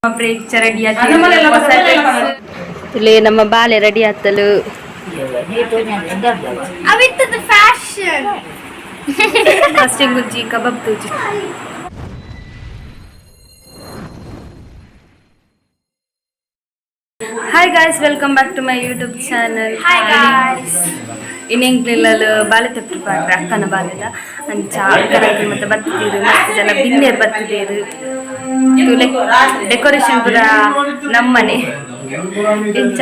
ಪ್ರೇಕ್ಷ ready ತುಲೆ ನಮ್ಮ ಬಾಲೆ ready ಆತಲು. ಅವಿತ್ತದ fashion. First Gubbi kebab ತೂಜಿ. Hi guys, welcome back to my YouTube channel. Hi guys. ಇನ್ನೆಂಗ್ಲಿಲ್ಲಲು ಬಾಲೆ ತಪ್ಪು ಪಾಡ್ರೆ ಅಕ್ಕನ ಬಾಲೆದ ಅಂಚ ಅಕ್ಕನ ಮತ್ತೆ ಬತ್ತಿದ್ದೀರು, ಮಸ್ತ್ ಜನ ಬಿನ್ನೇರು ಬತ್ತಿದ್ದೀರು. ತುಲೆ ಡೆಕೋರೇಷನ್ ಪೂರ ನಮ್ಮನೆ ಎಂಚ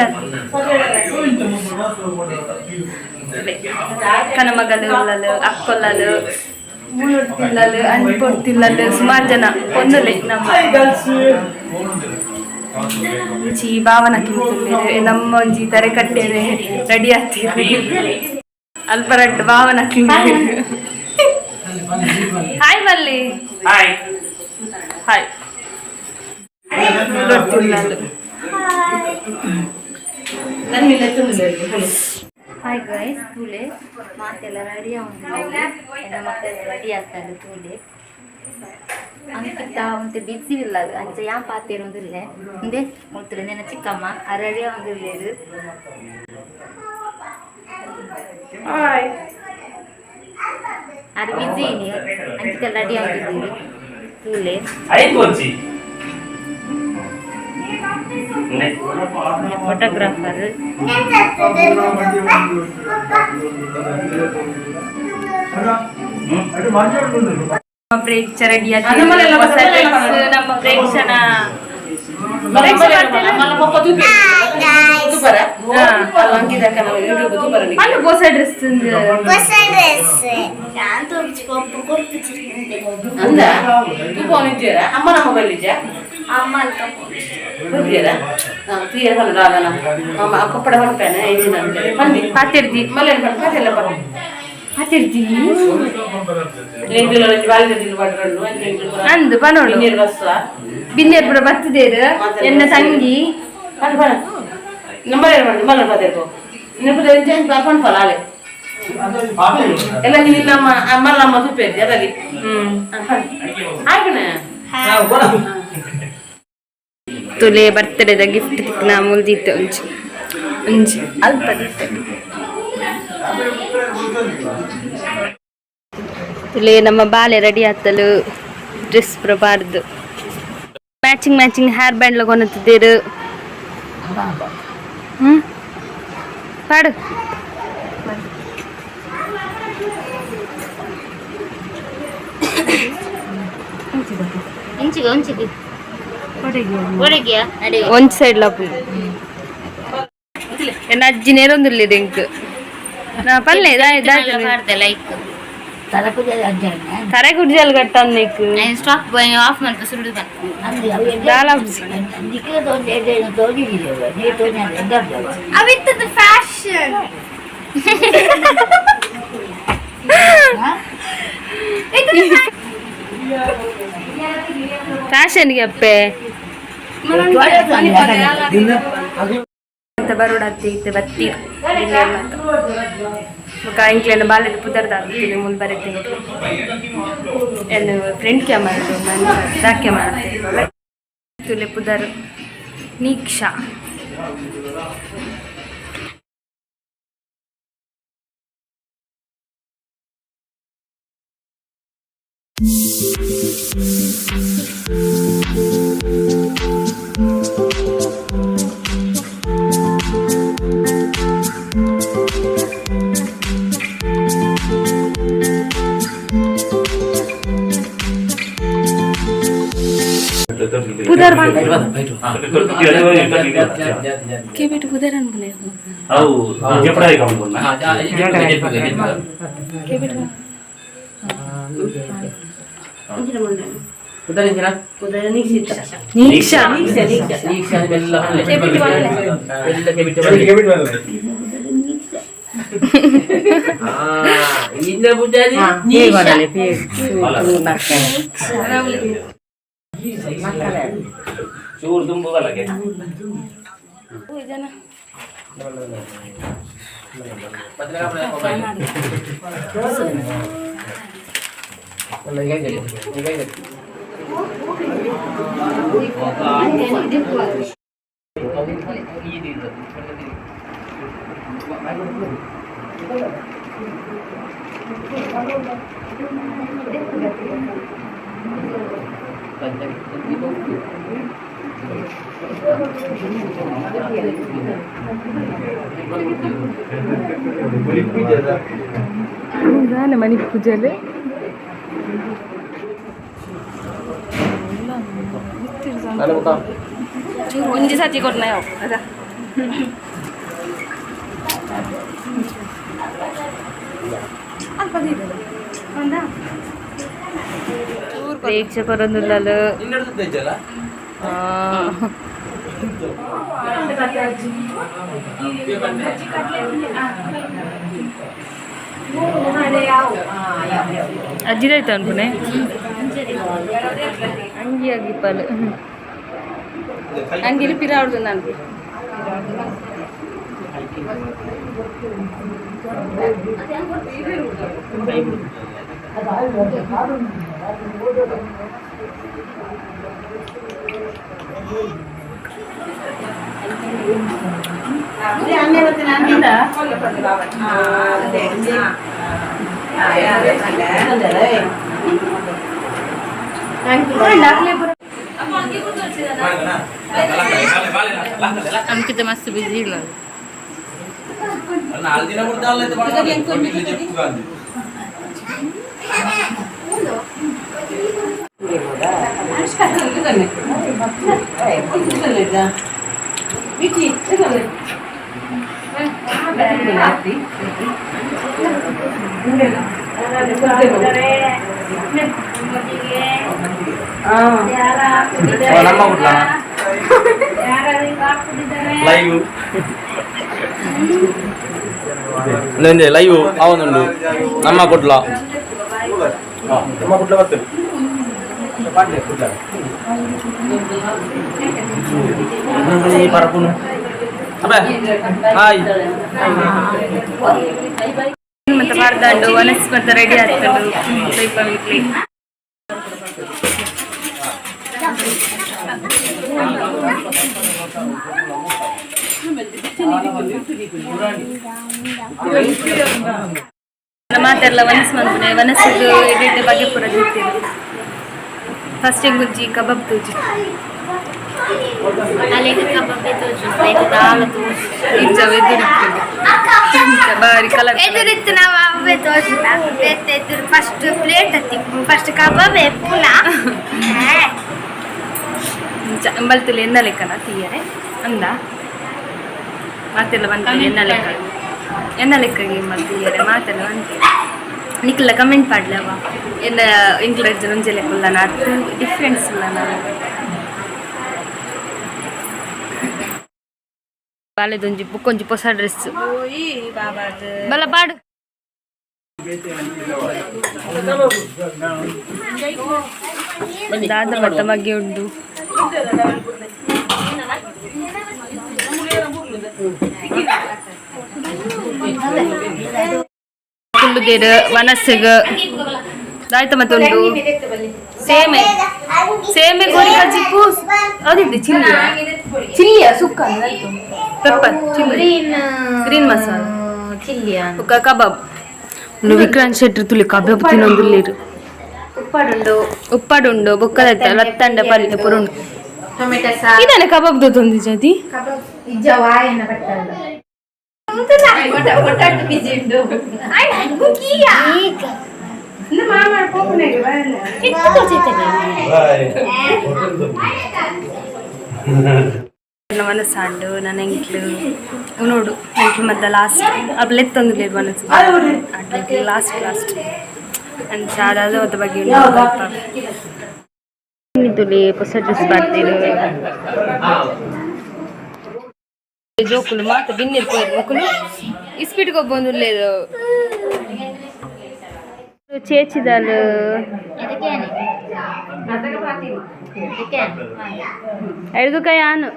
ತುಲೆ ಅಕ್ಕನ ಮಗಲು ಉಲ್ಲಲು, ಅಕ್ಕೊಲ್ಲಲು, ಮೂಲೊಡ್ತಿಲ್ಲಲು, ಅನ್ಪೊಡ್ತಿಲ್ಲಲು, ಸುಮಾರು ಜನ ಒಂದುಲೆ ನಮ್ಮ ಒಂಜಿ ಭಾವನ ಕಿಂತುಲ್ಲೆರ್, ನಮ್ಮ ಒಂಜಿ ತರೆ ಕಟ್ಟೆರೆ ರೆಡಿ ಆಗ್ತೀರಿ. ಅಲ್ಪ ರಡ್ಡ್ ಭಾವನ. ಹಾಯ್ ಮಲ್ಲಿ. ಹಾಯ್. ಹಾಯ್. ಮೂಲೊಡ್ತಿಲ್ಲಲು. ಹಾಯ್ ಗೈಸ್, ತೂಲೆ ಮಾತೆಲ್ಲ ರೆಡಿ ಉಂಡು. ಎನ್ನ ಮಕ್ಕಳು ರೆಡಿ ಆಗ್ತಾರೆ ತೂಲೆ. ಅಂಕಿತ ಒಂತೆ ಬಿಸಿ ಇಲ್ಲ, ಅಂಚ ಯಾನ್ ಪಾತೆರೊಂದುಲ್ಲೆ. ಉಂದೆ ಮುಲ್ತುಲೆ ನೆನ ಚಿಕ್ಕಮ್ಮ ಆ ರೆಡಿ ಆವೊಂದುಲ್ಲೆರ್. ಹಾಯ್. ಆರ್ ಬಿಸಿ ಇನಿ, ಅಂಚಿತ ರೆಡಿ ಆವೊಂದುಲ್ಲೆರ್ ತೂಲೆ. ಐಕೋಚಿ. ಫೋಟೋಗ್ರಾಫರ್. ಪ್ರೇಕ್ಷ ರೆಡಿ ನಮ್ಮ ಪ್ರೇಕ್ಷಣ. ಪಂಡ ಹೊಸ ಡ್ರೆಸ್. ಹೊಸ ಡ್ರೆಸ್ ಯಾನ್ ತೋರ್ಚಿ ಪಪ್ಪ ಕೊರ್ಪಿಚಿರ್ಕುಂದೆ. ಅಂದ ತೂಪ ಅಮ್ಮನ ಮೊಬೈಲ್ ಇಜ್ಜಾ? ಅಮ್ಮ ಅಲ್ಕ. ಬರ್ತೀರಾ ತೀರ ಪಂಡ ದಾದನ ಅಮ್ಮ ಕೊಪ್ಪಡ ಪನ್ಪೇನೆ ಎಂಚಿನ ಪಂಡಿ. ಪಾತಿರ್ದಿ. ಮಲ್ಲೇನು ಪಂಡ ಪಾತೆಲ್ಲ ಪಂಡ. ಪಾತಿರ್ದಿ. ಎಂಕುಲು ಒಂಜಿ ಬಾಲ್ಯ ದಿನ ಪಡ್ರಣ್ಣು ಎಂಕುಲು. ಅಂದು ಪನೋಡು. ನೀರು ಬಸ್ಸ. ಬಿನ್ನೇರ್ ಪೂರ ಬತ್ತಿದೇರು, ಎನ್ನ ತಂಗಿ. ಪಂಡ ಪಂಡ ನಂಬರ್ ಏನು ಪಂಡ ಮಲ್ಲ ಪದೇಕು ನಿಪ್ಪು ಎಂಚ ಪಂಪಲ ಅಲೆ ಎಲ್ಲ ನೀನು ಮಲ್ಲಮ್ಮ ತೂಪೇರಿ ಅದಲ್ಲಿ. ಆಯ್ಕಣ. ತುಲೆ ಬರ್ತಡೇದ ಗಿಫ್ಟ್ ತಿಕ್ನ ಮುಲ್ದಿತ್ತೆ. ಒಂಜಿ ಒಂಜಿ ಅಲ್ಪ ದಿತ್ತೆ. ತುಲೆ ನಮ್ಮ ಬಾಲೆ ರೆಡಿ ಆತಲು. ಡ್ರೆಸ್ ಪೂರ ಪಾಡ್ದು ಮ್ಯಾಚಿಂಗ್ ಮ್ಯಾಚಿಂಗ್ ಹೇರ್ ಬ್ಯಾಂಡ್ ಲಗೊನತ್ತಿದ್ದೇರು. ಪಾಡು. ಒಂಚಿಗೆ ಒಂಚಿಗೆ ಒಳಗೆಯಾ ನಡಿ. ಒಂಜಿ ಸೈಡ್ ಲಪು. ಎನ್ನ ಅಜ್ಜಿ ನೇರೊಂದುಲ್ಲೆರ್ ಎಂಕ್ ನಾ ಪಲ್ಲೆ ದಾಯ ದಾಯ. ಪಾಡ್ದೆ ಲೈಕ್. ತರೆ ಕುಡ್ಜಲ್ ಕಟ್ಟಂದಿಕ್. Stop of ಮಲ್ಪ ಸುರುಡು ಪನ್. ದಾಲ. ಅವಿತ್ತದ ಫ್ಯಾಷನ್. ಫ್ಯಾಷನ್ಗೆ ಅಪ್ಪೆ ಮತ್ತೆ ಬರೋಡತ್ತಿ ಇತ್ತೆ ಬತ್ತೀರ್ ಬೊಕ ಎಂಕ್ಲೆನ ಬಾಲೆದ ಪುದರ್ದ ಆಗ್ತೀನಿ ಮುಂದೆ ಬರೀತೀನಿ. ಏನು ಫ್ರೆಂಡ್ ಕ್ಯಾಮರಾ ದಾಕೆ ಮಾಡ್ತೀನಿ. ತುಲೆ ಪುದರ್ ನೀಕ್ಷಾ. ಪುದರ್ ಕೇಬಿಟ್ಟು ಪುದರ್ ಅನ್ಬುಲೆ. ಅವು ಜಪಡಾಯಿ ಕಾಮುಂಡು. ಕೇಬಿಟ್ಟು. ನೀಕ್ಷಾ. ಚೂರು ತುಂಬುಗಲ್ಲಗೆ. ಮನಿ ಪೂಜೆಲೆ ಒಂಜಿ ಸತಿ ಕೊಡ್ನ ಯಾವ ಅದ ಪ್ರೇಕ್ಷಕರೊಂದುಲ್ಲಲು ಅಜ್ಜಿದಾಯ್ತು ಅನ್ಪುನೆ ಅಂಗಿ ಆಗಿಪ್ಪಲು ಅಂಗಿಲಿ ಪಿರಾವಡ್ದು ನಾನು ಅಂಕಿತ ಮಸ್ತ್ ಬಿಜಿ ಇಲ್ಲ ನಮ್ಮ ಗುಡ್ಲ ಲೈವ್ ಲೈವ್ ಅವನುಂಡು ನಮ್ಮ ಕುಡ್ಲ ನಮ್ಮ ಕುಡ್ಲ ಬರ್ತೇವೆ ಪರಪುನು ಹಾಯ್ ಮತ್ತೆ ಮಾಡ್ದಾಂಡು ಒನಸ್ ಮತ್ತೆ ರೆಡಿ ಆಗ್ತದೆ ಸ್ವಲ್ಪ ವೀಕ್ಲಿ ಮಾತೆಲ್ಲ ವನಸ್ ಮಂತ್ರೆ ವನಸ್ಸು ಎಡೆಡ್ಡೆ ಬಗೆ ಪೂರ ತಿಂತೀವಿ. ಫಸ್ಟ್ ಗುಜ್ಜಿ ಕಬಾಬ್ ತೂಜಿ ಬಾರಿ ಕಲರ್ ಎದುರಿತ್ತು ನಾವು ಅವೇ ತೋರಿಸಿಲ್ಲ ಎದುರು ಫಸ್ಟ್ ಪ್ಲೇಟ್ ಹತ್ತಿ ಫಸ್ಟ್ ಕಬಾಬ್ ಎಪ್ಪುನ ಅಂಬಲ್ತುಲಿ ಎನ್ನ ಲೆಕ್ಕನ ತೀಯರೆ ಅಂದ ಮಾತೆಲ್ಲ ಬಂತು ಎನ್ನ ಲೆಕ್ಕ ಎನ್ನ ಲೆಕ್ಕಗೆ ತೀಯರೆ ಮಾತೆಲ್ಲ ಬಂತು ನಿಕ್ಲ ಕಮೆಂಟ್ ಪಾಡ್ಲವ ಎನ್ನ ಇಂಗ್ಲೀಷ್ ಒಂಜೆ ಲೆಕ್ಕ ಅರ್ಥ ಡಿಫ್ರೆನ್ಸ್ ಇಲ್ಲ ನಾನು ಬಾಲೆದೊಂಜಿ ಬುಕ್ಕೊಂಜಿ ಹೊಸ ಡ್ರೆಸ್ ಬಲ ಪಾಡು ದಾದ ಮತ್ತ ಬಗ್ಗೆ ಉಂಟು ಕುಲ್ಲುದೇರು ವನಸ್ಸಿಗ ದಾಯ್ತ ಮತ್ತುಂಡು ಸೇಮೆ ಸೇಮೆ ಗೋರಿ ಕಜ್ಜಿಪ್ಪು ಅದಿದೆ ಚಿಲ್ಲಿ ಚಿಲ್ಲಿಯ ಸುಕ್ಕ pepper chilli green masala ಚಿಲ್ಲಿಯ ಬೊಕ್ಕ ಕಬಾಬ್ ವಿಕ್ರಾಂತ್ ಶೆಟ್ರ್ ತುಲಿ ಕಬಾಬ್ ತಿನ್ನೊಂದುಲ್ಲೇರು ಉಪ್ಪಾಡುಂಡು ಉಪ್ಪಾಡುಂಡು ಬೊಕ್ಕ ಲತ್ತಂಡ ಪಲ್ಯ ಪುರುಂಡು ಟೊಮೆಟೊ ಸಾಸ್ ಇದಾನೆ ಕಬಾಬ್ ದೊಂದು ಜದಿ ಕಬಾಬ್ ಇಜ್ಜ ವಾಯನ ಬಟ್ಟಲ್ಲ ಒಟ್ಟಾಟು ಬಿಜಿ ಉಂಡು ಮನಸ್ಸಾಂಡು ನನ್ನ ಎಂಕ್ಲು ನೋಡು ಎಂಕ್ಲು ಮತ್ತೆ ಲಾಸ್ಟ್ ಅಪ್ಪ ಲೆತ್ತೊಂದು ಮನಸ್ಸು ಲಾಸ್ಟ್ ಲಾಸ್ಟ್ ಅಂಚ ಅದಾದ ಒತ್ತ ಬಗ್ಗೆ ತುಲಿ ಹೊಸ ಡ್ರೆಸ್ ಮಾಡ್ತೀನಿ ಜೋಕುಲು ಮಾತ ಬಿನ್ನಿರ್ ಪೋಯಿರು ಮಕ್ಕಳು ಇಸ್ಪಿಟ್ಗೆ ಒಬ್ಬೊಂದು ಚೇಚಿದಾಲು ಎಡ್ದು ಆನು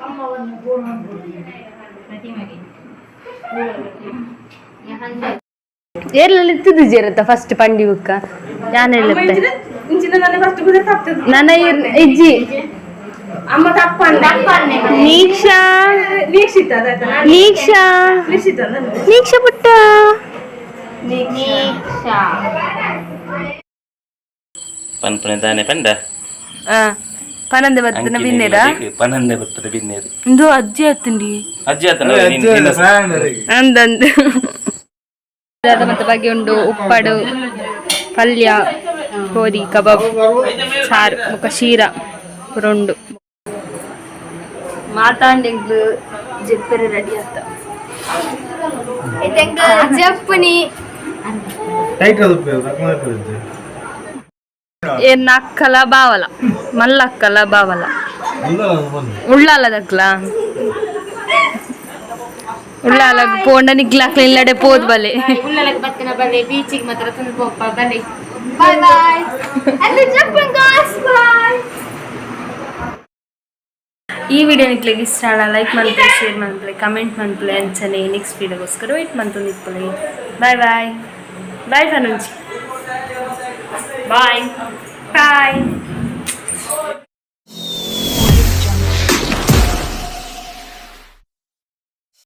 ಏರ್ಲಲ್ಲಿ ಇತ್ತಿದ್ದು ಜೇರತ್ತ ಫಸ್ಟ್ ಪಂಡಿ ಬುಕ್ಕ ಯಾನ್ ಹೇಳುತ್ತೆ. ನನ್ನ ಇಜ್ಜಿ. ಅಮ್ಮ ತಪ್ಪಣ್ಣ. ನೀಕ್ಷಾ, ನೀಕ್ಷಾ, ನೀಕ್ಷಾ ಪುಟ್ಟ. ಪನ್ಪನೆ ದಾನೆ ಪಂಡ. ಪನಂದೆ ಬತ್ತನ ಬಿನ್ನೇರಾ? ಪನಂದೆ ಬರ್ತದೆ ಬಿನ್ನೇರು. ಇಂದು ಅಜ್ಜಿ ಆತುಂಡಿ. ಅಜ್ಜಿ ಆತನ. ಅಂದಂದು ಅದ ಮತ್ತೆ ಬಗ್ಗೆ ಉಂಡು. ಉಪ್ಪಡು, ಪಲ್ಯ, ಕೋರಿ ಕಬಾಬ್, ಸಾರು ಬೊಕ ಶೀರ ಪೂರ ಉಂಡು. ಮಾತಾಂಡೆಗ್ಲು ಜೆಪ್ಪೆರೆ ರೆಡಿ ಆತ. ಜಪ್ಪುನಿ. ಟೈಟ್ ಅದು. ಏನ್ ಅಕ್ಕಲ ಬಾವಲ, ಮಲ್ಲಕ್ಕಲ ಬಾವಲ, ಉಳ್ಳಾಲದಕ್ಲ. ಉಳ್ಳಾಲ ಪೋಂಡ ನಿಗ್ಲಾಕ್ಲ ಇಲ್ಲಡೆ ಪೋದ್ ಬಲೆ. ಉಳ್ಳಲಕ್ಕೆ ಬತ್ತಿನ ಬಲೆ, ಬೀಚಿಗೆ ಮಾತ್ರ ತುಂಬ ಪೋಪ ಬಲೆ. ಬಾಯ್ ಬಾಯ್ ಅಲ್ಲಿ ಜಪ್ಪನ್ ಗಾಯ್ಸ್, ಬಾಯ್. ಈ ವಿಡಿಯೋ ನಿಕ್ಲೆಗ್ ಇಷ್ಟ ಆಂಡ ಲೈಕ್ ಮಲ್ಪಲೆ, ಶೇರ್ ಮಲ್ಪಲೆ, ಕಮೆಂಟ್ ಮಲ್ಪಲೆ. ಅಂಚನೆ ನೆಕ್ಸ್ಟ್ ವಿಡಿಯೋಗೋಸ್ಕರ ವೇಟ್ ಮಂತೊಂದಿಪ್ಪಲೆ. Bye bye bye. ಫನುಂಚಿ ಬಾಯ್ ಬಾಯ್.